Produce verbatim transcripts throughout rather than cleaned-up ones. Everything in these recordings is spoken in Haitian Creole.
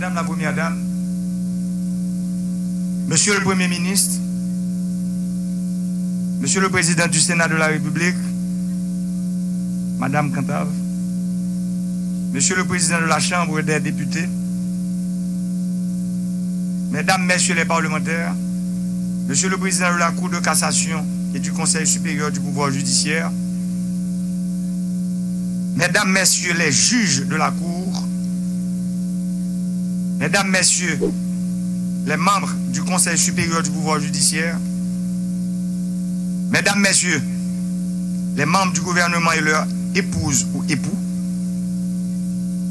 Madame la Première Dame, Monsieur le Premier ministre, Monsieur le Président du Sénat de la République, Madame Cantave, Monsieur le Président de la Chambre des députés, Mesdames, Messieurs les parlementaires, Monsieur le Président de la Cour de cassation et du Conseil supérieur du pouvoir judiciaire, Mesdames, Messieurs les juges de la Cour, Mesdames, Messieurs les membres du Conseil supérieur du pouvoir judiciaire, Mesdames, Messieurs les membres du gouvernement et leurs épouses ou époux,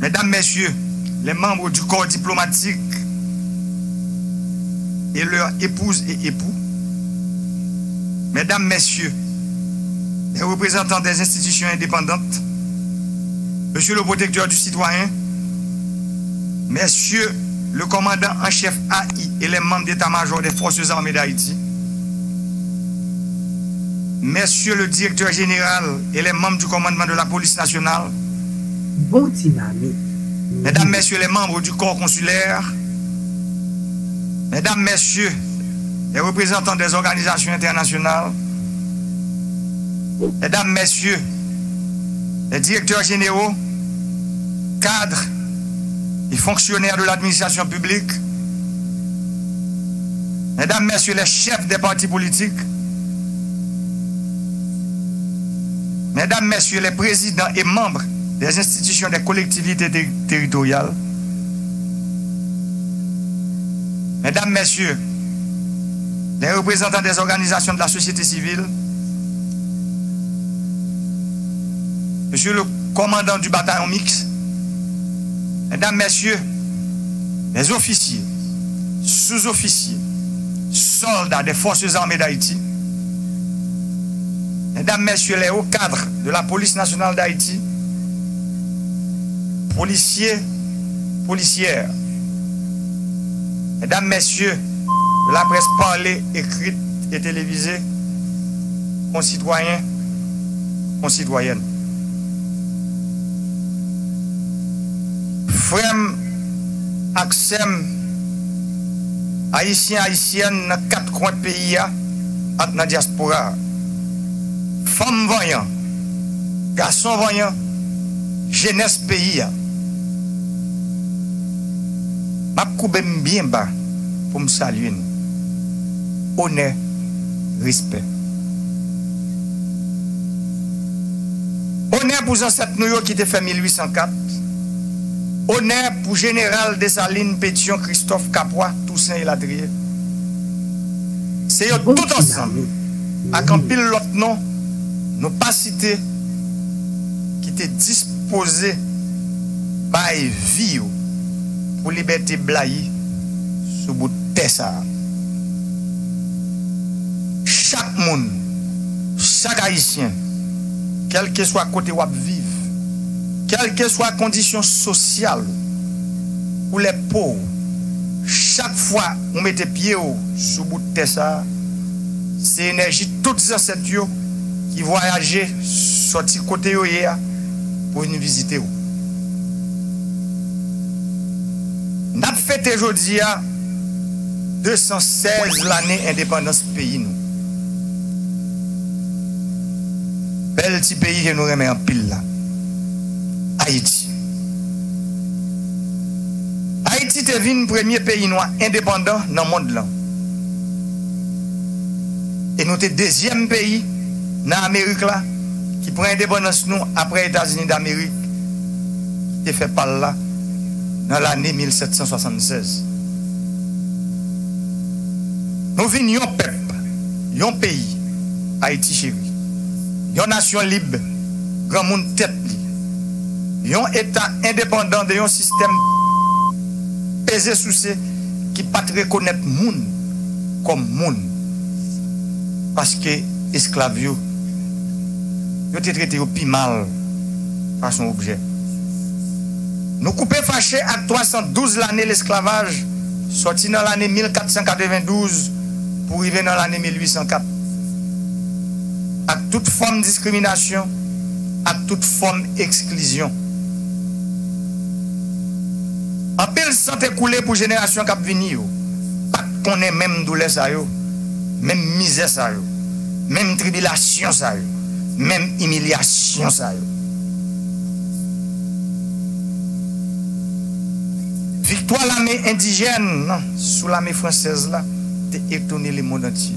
Mesdames, Messieurs les membres du corps diplomatique et leurs épouses et époux, Mesdames, Messieurs les représentants des institutions indépendantes, Monsieur le protecteur du citoyen, Messieurs le commandant en chef A I et les membres d'état-major des forces armées d'Haïti, Messieurs le directeur général et les membres du commandement de la police nationale, Bon ti mamit. Mesdames, Messieurs les membres du corps consulaire, Mesdames, Messieurs les représentants des organisations internationales, Mesdames, Messieurs les directeurs généraux, cadres et fonctionnaires de l'administration publique, Mesdames, Messieurs les chefs des partis politiques, Mesdames, Messieurs les présidents et membres des institutions des collectivités ter- territoriales, Mesdames, Messieurs les représentants des organisations de la société civile, Monsieur le commandant du bataillon mixte, Mesdames, Messieurs les officiers, sous-officiers, soldats des forces armées d'Haïti, Mesdames, Messieurs les hauts cadres de la police nationale d'Haïti, policiers, policières, Mesdames, Messieurs de la presse parlée, écrite et télévisée, concitoyens, concitoyennes. Frè m ak sè m, Ayisyen, Ayisyèn nan kat kwen peyi a ak nan dyaspora a, fanm vanyan, gason vanyan, jenès peyi a, m ap koube m byen ba pou m salye nou. Onè, respè. Onè pou zansèt nou yo ki te fè mil uit san kat. Onè pou jeneral Desalin, Petyon, Kristòf, Kapwa, Tousen elatriye. Se yo tout ansanm, ak anpil lòt non nou pa site, ki te dispoze bay vi yo pou libète blayi sou bout tè sa a. Chak moun, chak Ayisyen, kèlkeswa kote w ap viv, kèlkeswa kondisyon sosyal ou, koulè po w, chak fwa ou mete pye w sou bout tè sa a, se enèji tout zansèt yo ki vwayaje sòti kote yo ye a pou vin vizite w. N ap fete jodi a de san sèz lane endepandans peyi nou. Bèl ti peyi ke nou renmen anpil la, Ayiti. Ayiti te vin premye peyi nwa endepandan nan mond lan. E nou te dezyèm peyi nan Amerik la ki pran endepandans nou apre Etazini Damerik ki te fè pa l la nan lane mil sèt san swasannsèz. Nou vin yon pèp, yon peyi, Ayiti cheri. Yon nasyon lib, granmoun tèt li. Yon eta endepandan de yon sistèm peze souse ki pa t rekonèt moun kòm moun. Paske esklav yo, yo te trete yo pi mal pase yon objè. Nou koupe fache ak twa san douz lane lesklavaj, sòti nan lane mil kat san katrevendouz pou rive nan lane mil uit san kat, ak tout fòm diskriminasyon, ak tout fòm eksklizyon. Anpil san te koule pou jenerasyon k ap vini yo. Pa t konnen menm doulè sa yo, menm mizè sa yo, menm tribilasyon sa yo, menm imilyasyon sa yo. Viktwa lame endijèn nan sou lame fransèz la te etone lemonn antye.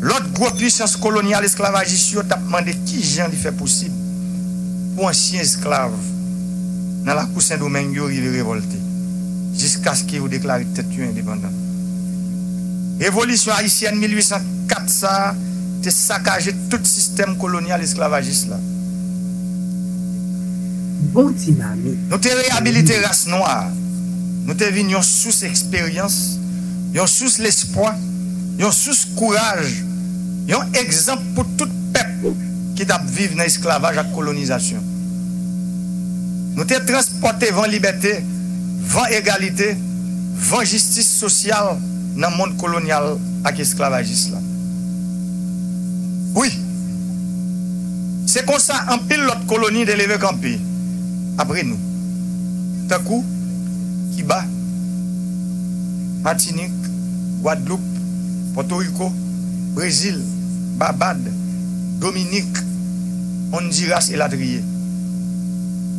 Lòt gwo pisans kolonyal esklavajis yo t ap mande kijan li fè posib pou ansyen esklav nan lakou Sendomeng yo rive revòlte jiskaske yo deklare tèt yo endepandan. Revolisyon ayisyèn mil uit san kat sa a te sakaje tout sistèm kolonyal esklavajis la. Bon ti mamit. Nou te reyabilite ras nwa a. Nou te vin yon sous eksperyans, yon sous lespwa, yon sous kouraj, yon egzanp pou tout pèp ki t ap viv nan esklavaj ak kolonizasyon. Nou te transpòte van libète, van egalite, van jistis sosyal nan mond kolonyal ak esklavajis la. Wi, se konsa anpil lòt koloni te leve kanpe apre nou, tankou Kiba, Matinik, Gwadloup, Pòtoriko, Brezil, Babad, Dominik, Ondiras elatriye.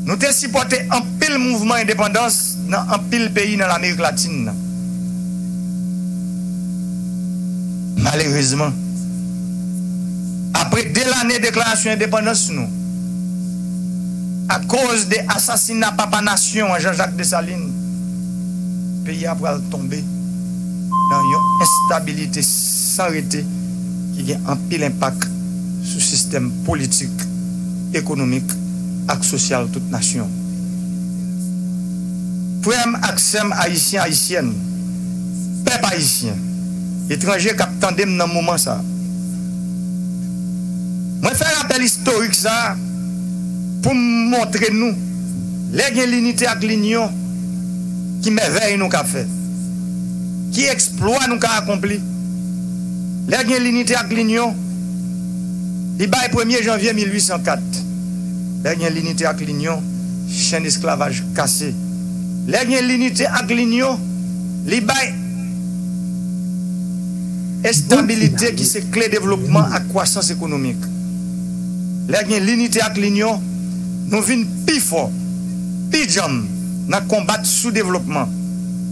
Nou te sipòte anpil mouvman endepandans nan anpil peyi nan Lamerik Latin nan. Malerezman, apre de lane deklarasyon endepandans nou, akoz de asasina papa nasyon an, Jean-Jacques Dessalines, peyi a pral tonbe nan yon enstabilite san rete ki gen anpil enpak sou sistèm politik, ekonomik ak sosyal tout nasyon. Frè m ak sè m ayisyen, ayisyèn, pèp ayisyen, etranje k ap tande m nan moman sa a, mwen fè rapèl istorik sa a pou m montre nou, lè gen linite ak linyon, ki mèvèy nou ka fè, ki eksplwa nou ka akonpli. Lè gen linite ak linyon, li bay premye janvye mil uit san kat. Lè gen linite ak linyon, chenn esklavaj kase. Lè gen linite ak linyon, li bay estabilite ki se kle devlopman ak kwasans ekonomik. Lè gen linite ak linyon, nou vin pi fò, pi djanm nan konbat soudevlopman,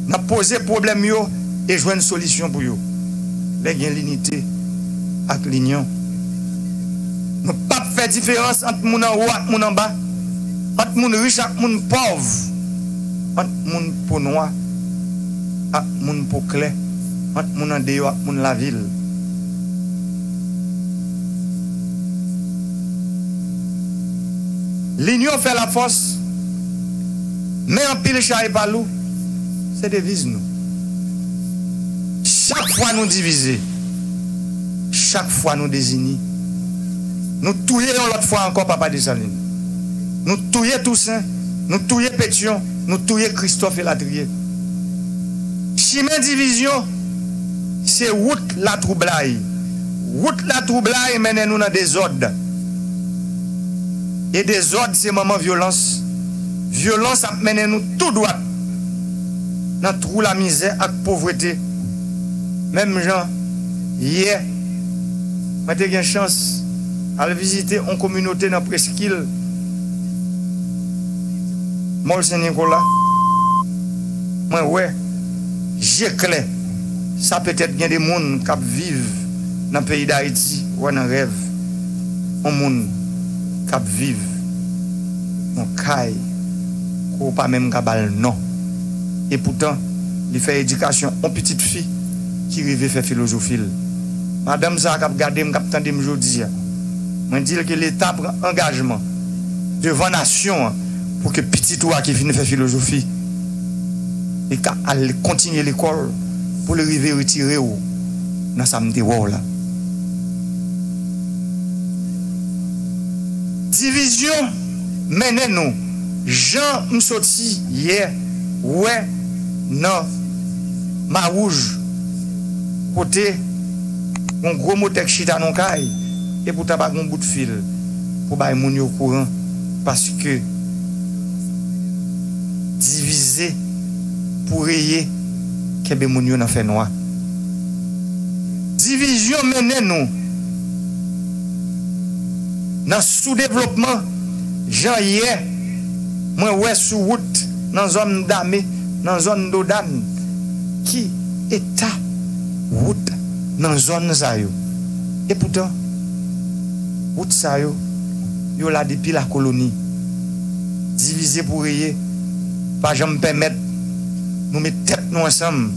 nan poze pwoblèm yo e jwenn solisyon pou yo. Lè gen linite ak linyon, nou p ap fè diferans ant moun anwo ak moun anba, ant moun rich ak moun pòv, ant moun po nwa ak moun po klè, ant moun andeyò ak moun lavil. Linyon fè lafòs, men anpil cha epa lou, se deviz nou. Chak fwa nou divize, chak fwa nou dezini, nou touye yon lòt fwa ankò Papa Desalin. Nou touye Tousen, nou touye Petyon, nou touye Kristòf elatriye. Chimen divizyon se wout latwoublay. Wout latwoublay mennen nou nan dezòd. E dezòd se manman vyolans. Vyolans ap mennen nou tou dwat nan twou lamizè ak povrete. Menm jan yè, mwen te gen chans al vizite yon kominote nan preskil Mòl Sen Nikola. Mwen wè, je klè, sa petèt gen de moun k ap viv nan peyi Dayiti, wè nan rèv, yon moun k ap viv yon kay ke w pa menm ka ba l non. Epoutan, li fè edikasyon yon pitit fi ki rive fè filozofi l. Madanm sa a k ap gade m, k ap tande m jodi a, mwen di l ke Leta pran angajman devan nasyon an pou ke pitit ou a ki fin fè filozofi, li ka al kontinye lekòl pou li rive retire w nan sa m te wè w la. Divizyon mennen nou, jan m soti yè wè nan Mawouj, kote yon gwo motè k chita nan yon kay, epoutan pa gen yon bout fil pou bay moun yo kouran, paske Divize pou reye, kenbe moun yo nan fènwa. Divizyon mennen nou nan soudevlopman, jan yè mwen wè sou wout nan zòn Dame, nan zòn Dodàn, ki eta wout nan zòn sa yo. Epoutan, wout sa yo, yo la depi lakoloni. Divize pou reye, pa janm pèmèt nou met tèt nou ansanm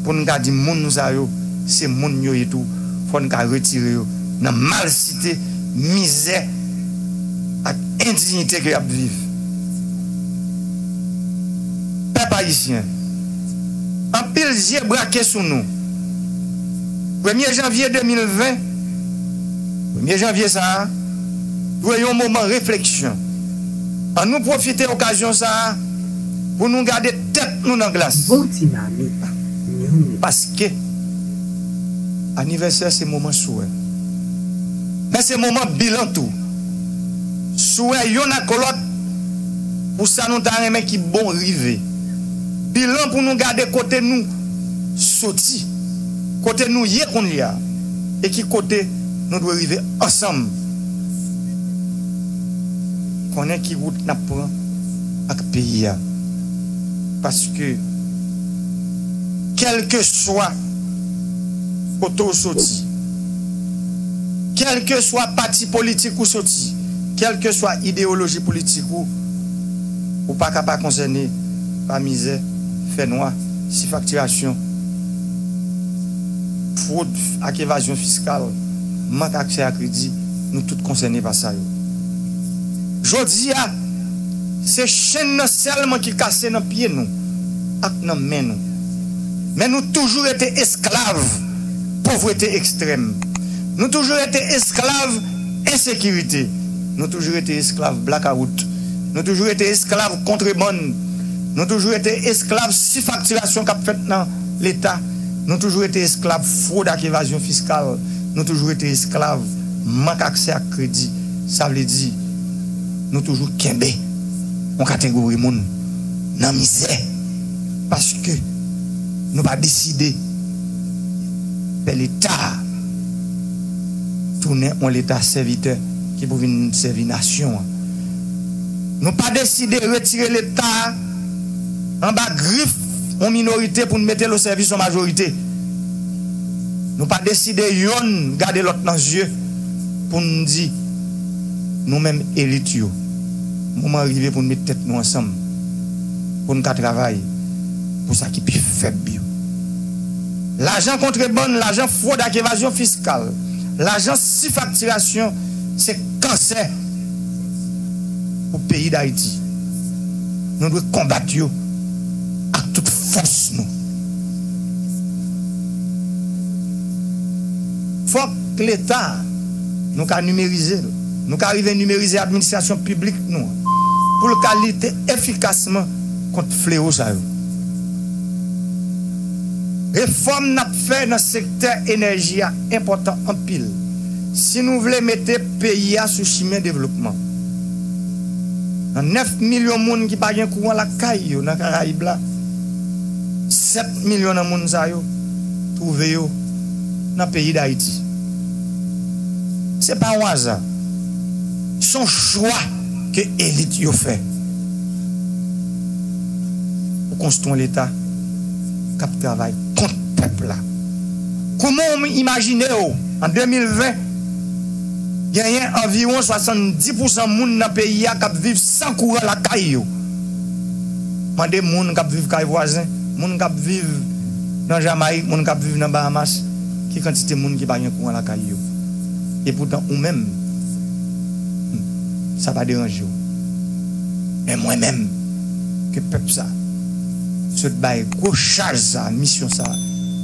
pou n ka di moun sa yo, se moun yo ye tou. Fò n ka retire yo nan malsite, mizè ak endiyite ke y ap viv. Pèp ayisyen, anpil zye brake sou nou. Premye janvye de mil ven, premye janvye sa a, dwe yon moman refleksyon. Ann nou pwofite okazyon sa a pou nou gade tèt nou nan glas. Bon ti mamit, nyounyo. Paske anivèsè se moman swè. Men se moman bilan tou. Swè yonn ak lòt pou sa nou ta renmen ki bon rive. Bilan pou nou gade kote nou soti, kote nou ye kounye a, e ki kote nou dwe rive ansanm. Konnen ki wout n ap pran ak peyi a. Paske, kèlkeswa kote w soti, kèlkeswa pati politik ou soti, kèlkeswa ideyoloji politik ou, ou pa ka pa konsène pa mizè, fènwa, sifaktirasyon, fwod ak evazyon fiskal, mank aksè a kredi, nou tout konsène pa sa yo. Jodi a, se chenn nan sèlman ki kase nan pye nou ak nan men nou. Men nou toujou rete esklav povrete ekstrèm. Nou toujou rete esklav ensekirite. Nou toujou rete esklav blakawout. Nou toujou rete esklav kontrebann. Nou toujou rete esklav sifaktirasyon k ap fèt nan Leta. Nou toujou rete esklav fwod ak evazyon fiskal. Nou toujou rete esklav mank aksè ak kredi. Sa vle di, nou toujou kenbe yon kategori moun nan mizè. Paske nou pa deside fè Leta a tounen yon Leta sèvitè ki pou vin sèvi nasyon an. Nou pa deside retire Leta a anba grif yon minorite pou n mete l o sèvis yon majorite. Nou pa deside yonn gade lòt nan zye pou n di, nou menm elit yo, moman rive pou n met tèt nou ansanm, pou n ka travay pou sa ki pi fèb yo. Lajan kontrebann, lajan fwod ak evazyon fiskal, lajan sifaktirasyon, se kansè pou peyi Dayiti. Nou dwe konbat yo ak tout fòs nou. Fòk Leta, nou ka nimerize l, nou ka rive nimerize administrasyon piblik nou an, pou l ka lite efikasman kont flewo sa yo. Refòm n ap fè nan sektè enèji a enpòtan anpil si nou vle mete peyi a sou chimen devlopman. Nan nèf milyon moun ki pa gen kouran lakay yo nan Karayib la, sèt milyon nan moun sa yo twouve yo nan peyi Dayiti. Se pa yon aza. Se yon chwa ke elit yo fè pou konstwi yon Leta k ap travay kont pèp la. Kouman w imajine w an de mil ven genyen anviwon swasanndis pousan moun nan peyi a k ap viv san kouran lakay yo? Mande moun k ap viv kay vwazen, moun k ap viv nan Jamayik, moun k ap viv nan Bahamas, ki kantite moun ki pa gen kouran lakay yo. Epoutan ou menm, hmm, sa pa deranje w. Men mwen menm, ke pèp sa sot bay gwo chaj sa, misyon sa,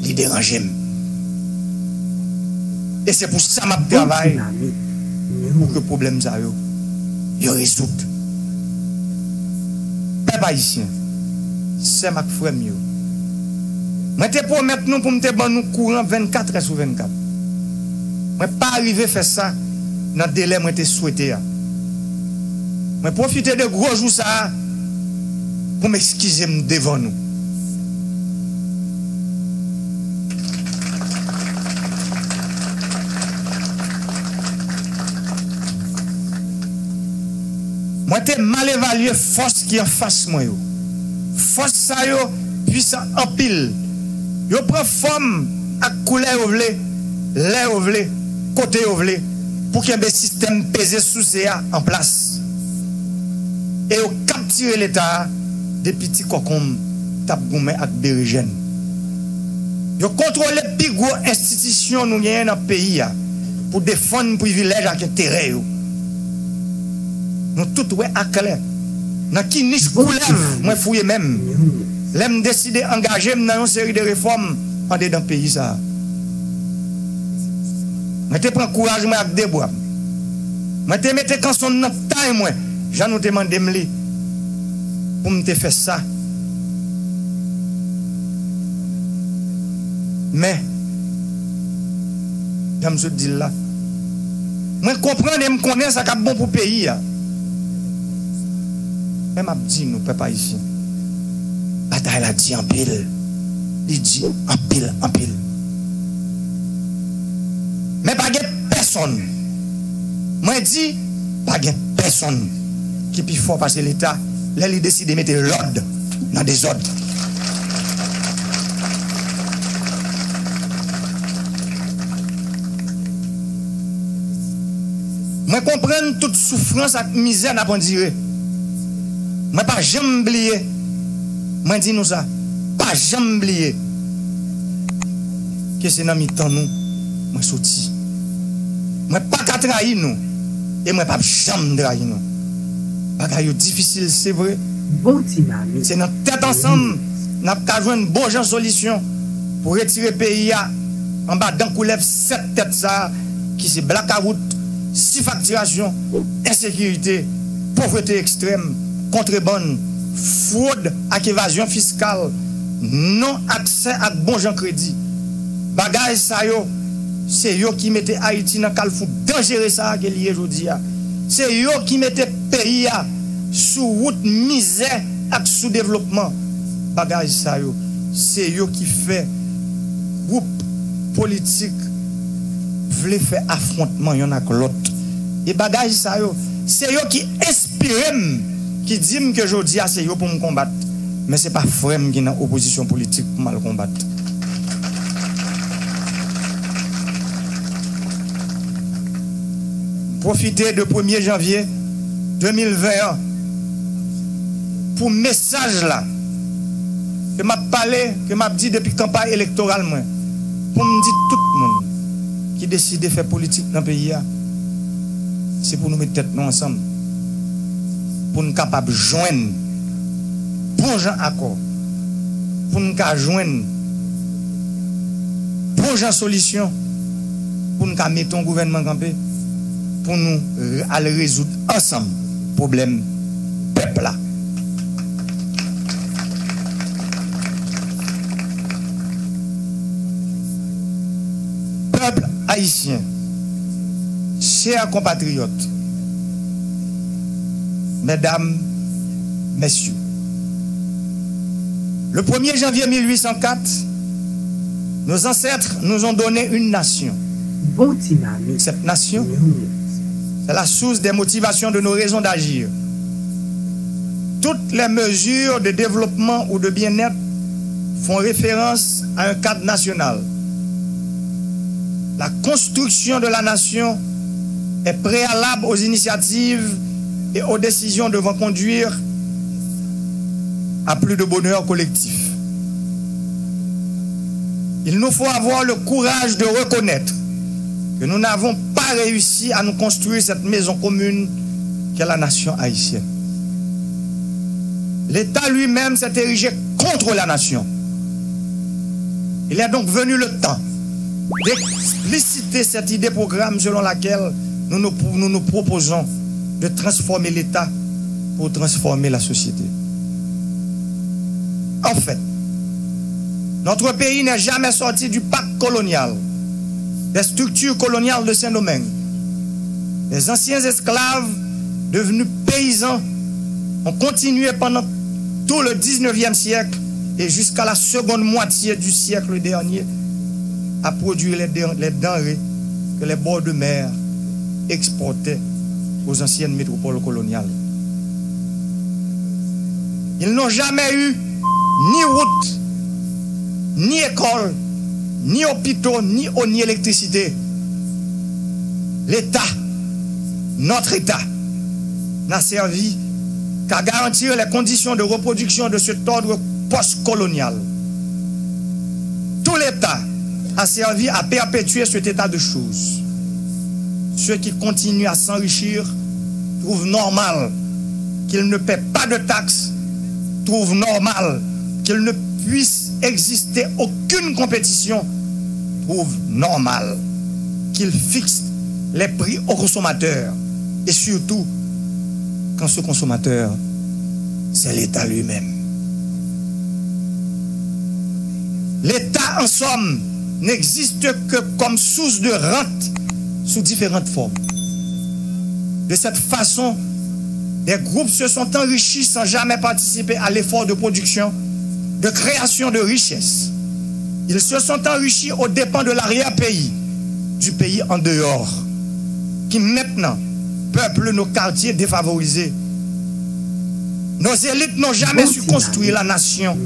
li deranje m. E se pou sa m ap travay pou ke pwoblèm sa yo, yo rezoud. Pèp ayisyen, sè m ak frè m yo, mwen te pwomèt nou pou m te ban nou kouran vennkatrè sou vennkat. Mwen pa rive fè sa nan delè mwen te swete a. Mwen pwofite de gwo jou sa a pou m eskize m devan nou. Mwen te mal evalye fòs ki anfas mwen yo. Fòs sa yo pwisan anpil. Yo pran fòm ak koulè yo vle, lè yo vle, kote yo vle, pou kenbe sistèm peze souse a an plas. E yo kaptire Leta a depi ti kòkonm t ap goumen ak berejèn. Yo kontwole pi gwo enstitisyon nou genyen nan peyi a pou defann privilèj ak enterè yo. Nou tout wè aklè nan ki nich koulèv mwen fouye men m lè m deside angaje m nan yon seri de refòm andedan peyi sa a. Mwen te pran kouraj mwen ak de bra m. Mwen te mete kanson m nan tay mwen, jan nou te mande m li pou m te fè sa. Men, jan m sot di l la, mwen konprann e m konnen sa k ap bon pou peyi a. Men m ap di nou, pèp ayisyen, batay la di anpil. Li di anpil, anpil. Men pa gen pèsonn, mwen di, pa gen pèsonn ki pi fò pase Leta lè li deside mete lòd nan dezòd. Mwen konprann tout soufrans ak mizè n ap andire. Mwen pa janm bliye. Mwen di nou sa. Pa janm bliye ke se nan mitan nou mwen soti. Mwen pa ka trayi nou. E mwen p ap janm trayi nou. Bagay yo difisil, se vre. Bon ti mami. Se nan tèt ansanm n ap ka jwenn bon jan solisyon pou retire peyi a anba dan koulèv sèt tèt sa a, ki se blakawout, sifaktirasyon, ensekirite, povrete ekstrèm, kontrebann, fwod ak evazyon fiskal, non aksè ak bon jan kredi. Bagay sa yo, se yo ki mete Ayiti nan kalfou danjere sa a ke li ye jodi a. Se yo ki mete peyi a sou wout mizè ak soudevlopman. Bagay sa yo, se yo ki fè gwoup politik vle fè afwontman yonn ak lòt. E bagay sa yo, se yo ki enspire m, ki di m ke jodi a se yo pou m konbat. Men se pa frè m ki nan opozisyon politik pou m al konbat. M pwofite de premye janvye de mil ven an pou mesaj la ke m ap pale, ke m ap di depi kanpay elektoral mwen, pou m di tout moun ki deside fè politik nan peyi a, se pou nou met tèt nou ansanm, pou n kapab jwenn bon jan akò, pou n ka jwenn bon jan solisyon, pou n ka mete yon gouvènman kanpe, pou nou re-, al rezoud ansanm pwoblèm pèp la. Pèp ayisyen, chè konpatriyòt, medam, mesye, le premye janvye mil wi san kat, nos ancêtres nous ont donné une nation. Bon ti mami. Cette nation, c'est la source des motivations de nos raisons d'agir. Toutes les mesures de développement ou de bien-être font référence à un cadre national. La construction de la nation est préalable aux initiatives et aux décisions devant conduire à plus de bonheur collectif. Il nous faut avoir le courage de reconnaître que nous n'avons pas réussi à nous construire cette maison commune qu'est la nation haïtienne. L'État lui-même s'est érigé contre la nation. Il est donc venu le temps d'expliciter cette idée programme selon laquelle nous nous, nous nous proposons de transformer l'État pour transformer la société. En fait, notre pays n'est jamais sorti du pacte colonial, des structures coloniales de Saint-Domingue. Les anciens esclaves, devenus paysans, ont continué pendant tout le dix-neuvième siècle et jusqu'à la seconde moitié du siècle dernier, a produit les, den- les denrées que les bords de mer exportaient aux anciennes métropoles coloniales. Ils n'ont jamais eu ni route, ni école, ni hôpitaux, ni eau, ni électricité. L'État, notre État, n'a servi qu'à garantir les conditions de reproduction de cet ordre postcolonial. Tout l'État a servi à perpétuer cet état de choses. Ceux qui continuent à s'enrichir trouvent normal qu'ils ne paient pas de taxes, trouvent normal qu'il ne puisse exister aucune compétition, trouvent normal qu'ils fixent les prix aux consommateurs et surtout quand ce consommateur, c'est l'État lui-même. L'État, en somme, n'existe que comme source de rente sous différentes formes. De cette façon, des groupes se sont enrichis sans jamais participer à l'effort de production, de création de richesses. Ils se sont enrichis aux dépens de l'arrière-pays, du pays en dehors, qui maintenant peuple nos quartiers défavorisés. Nos élites n'ont jamais su construire la nation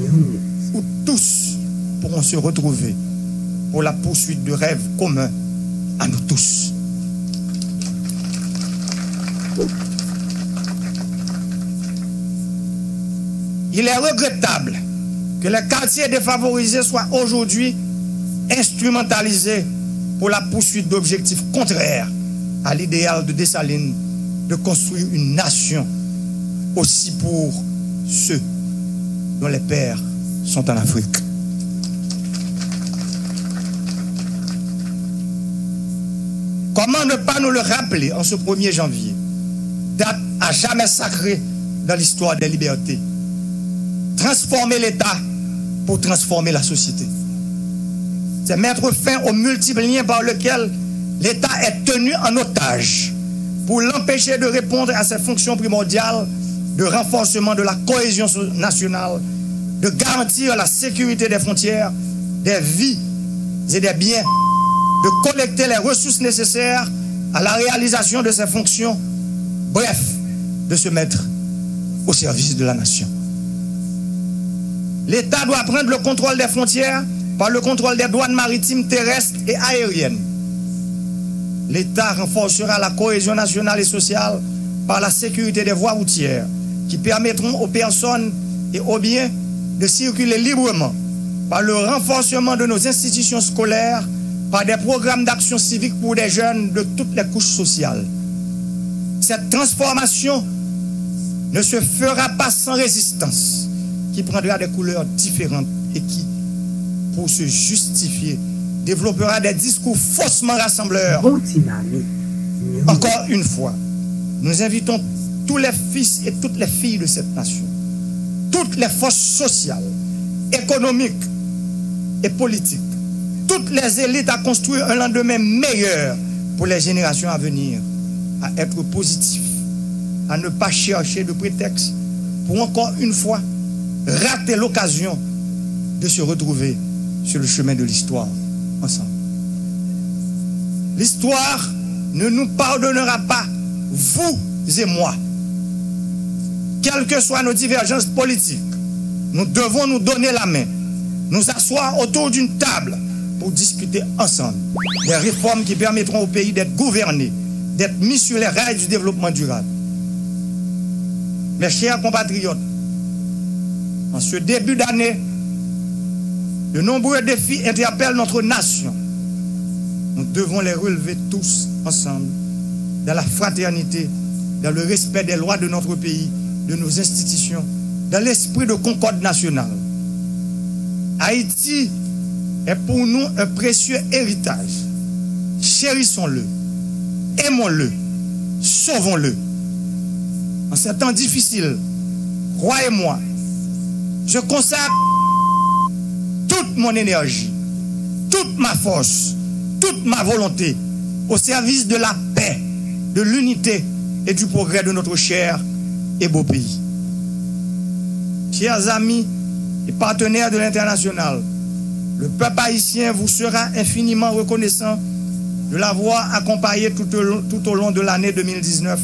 où tous pourront se retrouver pour la poursuite de rêves communs à nous tous. Il est regrettable que les quartiers défavorisés soient aujourd'hui instrumentalisés pour la poursuite d'objectifs contraires à l'idéal de Dessalines de construire une nation aussi pour ceux dont les pères sont en Afrique. Comment ne pas nous le rappeler en ce premier janvier, date à jamais sacrée dans l'histoire des libertés? Transformer l'État pour transformer la société. C'est mettre fin aux multiples liens par lesquels l'État est tenu en otage pour l'empêcher de répondre à ses fonctions primordiales de renforcement de la cohésion so- nationale, de garantir la sécurité des frontières, des vies et des biens, de collecter les ressources nécessaires à la réalisation de ses fonctions, bref, de se mettre au service de la nation. L'État doit prendre le contrôle des frontières par le contrôle des douanes maritimes, terrestres et aériennes. L'État renforcera la cohésion nationale et sociale par la sécurité des voies routières qui permettront aux personnes et aux biens de circuler librement, par le renforcement de nos institutions scolaires, par des programmes d'action civique pour des jeunes de toutes les couches sociales. Cette transformation ne se fera pas sans résistance qui prendra des couleurs différentes et qui, pour se justifier, développera des discours faussement rassembleurs. Encore une fois, nous invitons tous les fils et toutes les filles de cette nation, toutes les forces sociales, économiques et politiques, toutes les élites à construire un lendemain meilleur pour les générations à venir, à être positifs, à ne pas chercher de prétexte pour encore une fois rater l'occasion de se retrouver sur le chemin de l'histoire ensemble. L'histoire ne nous pardonnera pas, vous et moi. Quelles que soient nos divergences politiques, nous devons nous donner la main, nous asseoir autour d'une table pour discuter ensemble des réformes qui permettront au pays d'être gouverné, d'être mis sur les rails du développement durable. Mes chers compatriotes, en ce début d'année, de nombreux défis interpellent notre nation. Nous devons les relever tous ensemble, dans la fraternité, dans le respect des lois de notre pays, de nos institutions, dans l'esprit de concorde nationale. Haïti est pour nous un précieux héritage. Chérissons-le, aimons-le, sauvons-le. En ces temps difficiles, croyez-moi, je consacre toute mon énergie, toute ma force, toute ma volonté au service de la paix, de l'unité et du progrès de notre cher et beau pays. Chers amis et partenaires de l'international, le peuple haïtien vous sera infiniment reconnaissant de l'avoir accompagné tout au long, tout au long de l'année deux mille dix-neuf,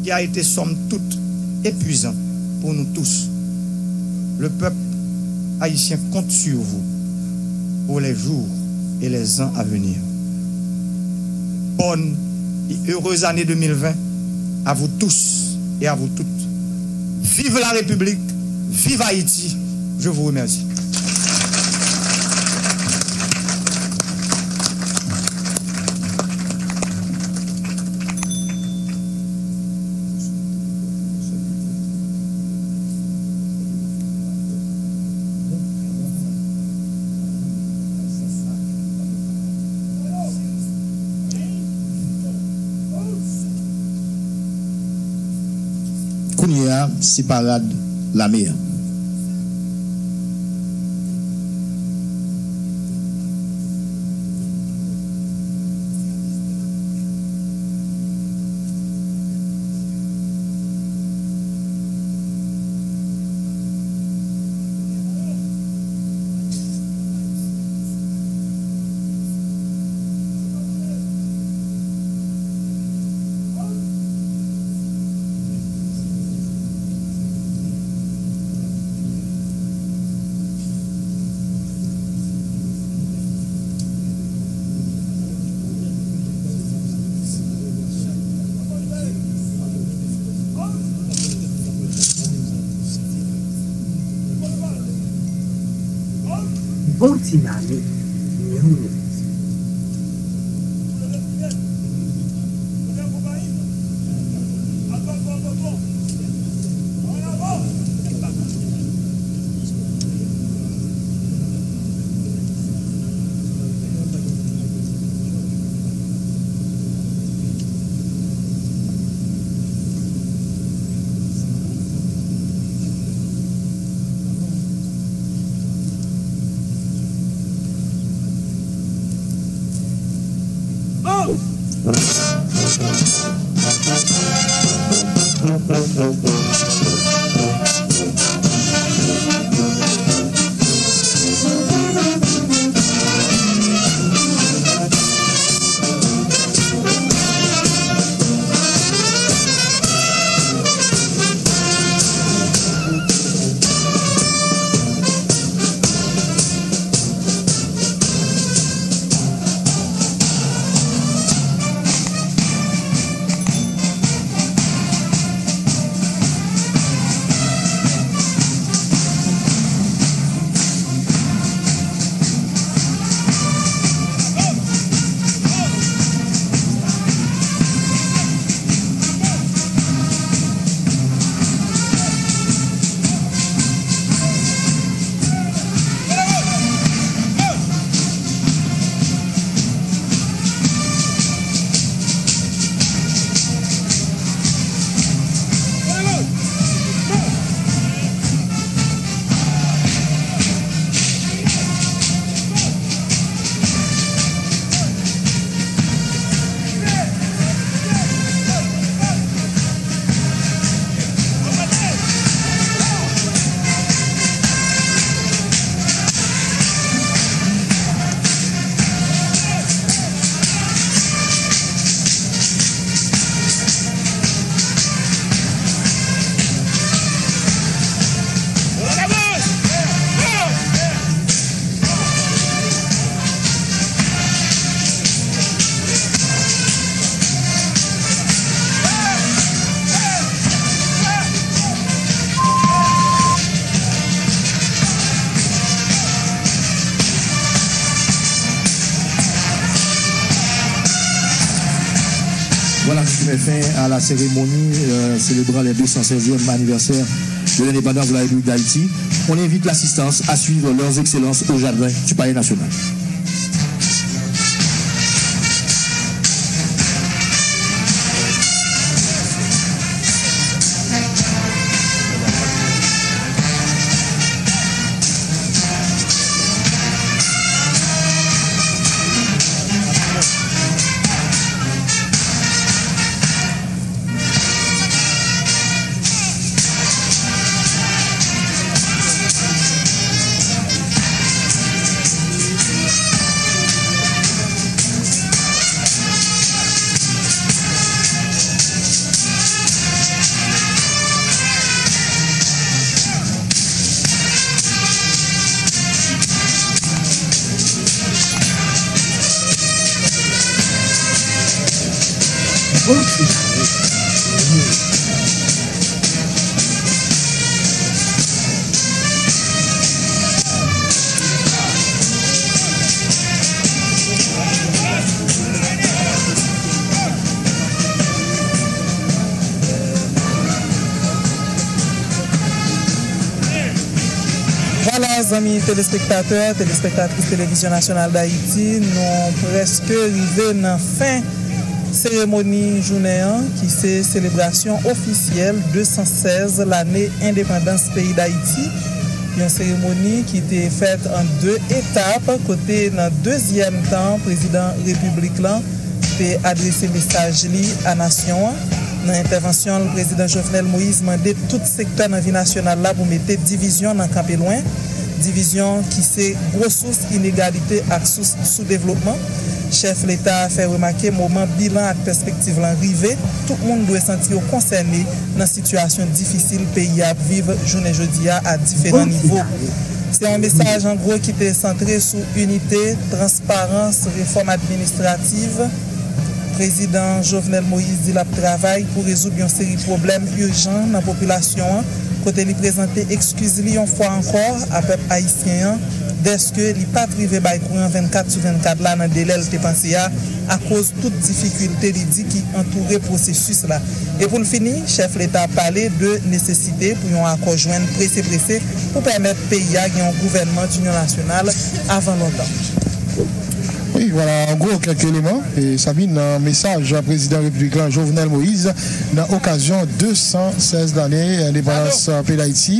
qui a été somme toute épuisant pour nous tous. Le peuple haïtien compte sur vous pour les jours et les ans à venir. Bonne et heureuse année deux mille vingt à vous tous et à vous toutes. Vive la République, vive Haïti. Je vous remercie. Kounye a, se parad lame a. Bon ti mami, Nounous. Voilà, qui met fin à la cérémonie, euh, célébrant les deux cent seizième anniversaire de l'indépendance de la République d'Haïti. On invite l'assistance à suivre leurs excellences au jardin du Palais national. Vwala, zanmi telespektatè, telespektatris Televizyon Nasyonal d Ayiti, nou prèske rive nan fen seremoni jounen an, ki se selebrasyon ofisyèl de san sèz lane endepandans peyi Dayiti. Yon seremoni ki te fèt an de etap, kote nan dezyèm tan, prezidan repiblik lan te adrese mesaj li a nasyon an. Nan entèvansyon l, prezidan Jovenel Moïse mande tout sektè nan vi nasyonal la pou mete divizyon nan kanpe lwen, divizyon ki se gwo sous inegalite ak sous soudevlopman. Chèf leta a fè remake moman bilan ak pèspektiv lan rive, tout moun dwe santi yo konsène nan sitiyasyon difisil peyi a ap viv jounen jodi a a diferan nivo. Se yon mesaj an gwo ki te santre sou inite, transparans, refòm administrativ. Prezidan Jovenel Moïse di l ap travay pou rezoud yon seri pwoblèm ijan nan popilasyon an, kote li prezante ekskiz li yon fwa ankò a pèp ayisyen an, dèske li pa t rive bay kouran vennkat sou vennkat la nan delè l te panse a, akoz tout difikilte li di ki antoure pwosesis la. E pou l fini, chèf leta pale de nesesite pou yon akò jwenn prese prese pou pèmèt peyi a gen yon gouvènman dinyon nasyonal avan lontan. Wi, vwala, an gwo, kèk eleman. E, Sabine, nan mesaj prezidan repiblik la, Jovenel Moïse, nan okazyon de san sèz lane endepandans peyi Dayiti,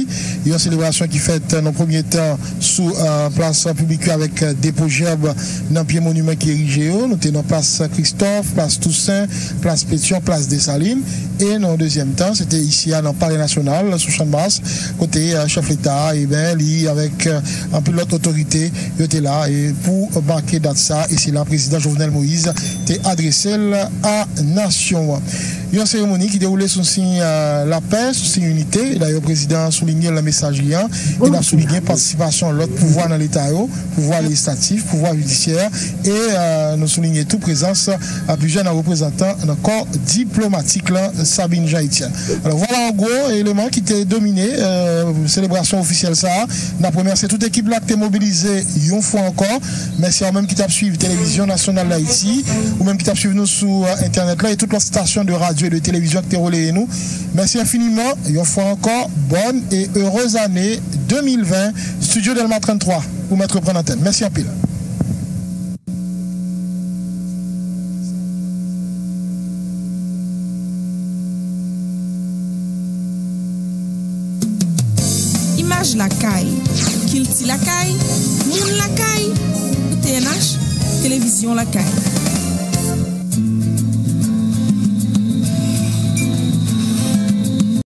yon selebrasyon ki fèt nan premye tan sou, eh, plas piblik yo avèk, eh, depo jèb nan pye moniman ki erije yo. Nou te nan plas Kristòf, plas Tousen, plas Petyon, plas Desalin. E nan dezyèm tan, se te isi a nan Palè Nasyonal, sou Channmas, kote, eh, chèf leta a, e ben, li avèk, eh, anpil lòt otorite, yo te la, e pou make dat sa, e se la prezidan Jovenel Moïse te adrese l a nasyon an. Yon seremoni ki dewoule sou siy, eh, lapè, sou siy inite. Dayè, prezidan an soulinye l nan mesaj li an, e n ap soulinye patisipasyon lòt pouvwa nan leta yo, pouvwa lejislatif, pouvwa jidisyè, e, eh, nou soulinye tou prezans, eh, plizyè nan reprezantan nan kò diplomatik la, Sabine Jean Etienne. Alò, vwala an gwo eleman ki te domine, eh, selebrasyon ofisyèl sa a. N ap remèsye tout ekip la ki te mobilize yon fwa ankò. Mèsi a ou menm ki t ap swiv Televizyon Nasyonal d Ayiti, ou menm ki t ap swiv nou sou, eh, entènèt la, e tout lòt estasyon de radyo e de televizyon ki te releye nou. Mèsi enfiniman. Yon fwa ankò, bonne et heureuse année deux mille vingt. Studio Delma trannntwa, ou mèt reprann antèn. Mèsi anpil. Imaj lakay, kilti lakay, moun lakay, T N H, televizyon lakay.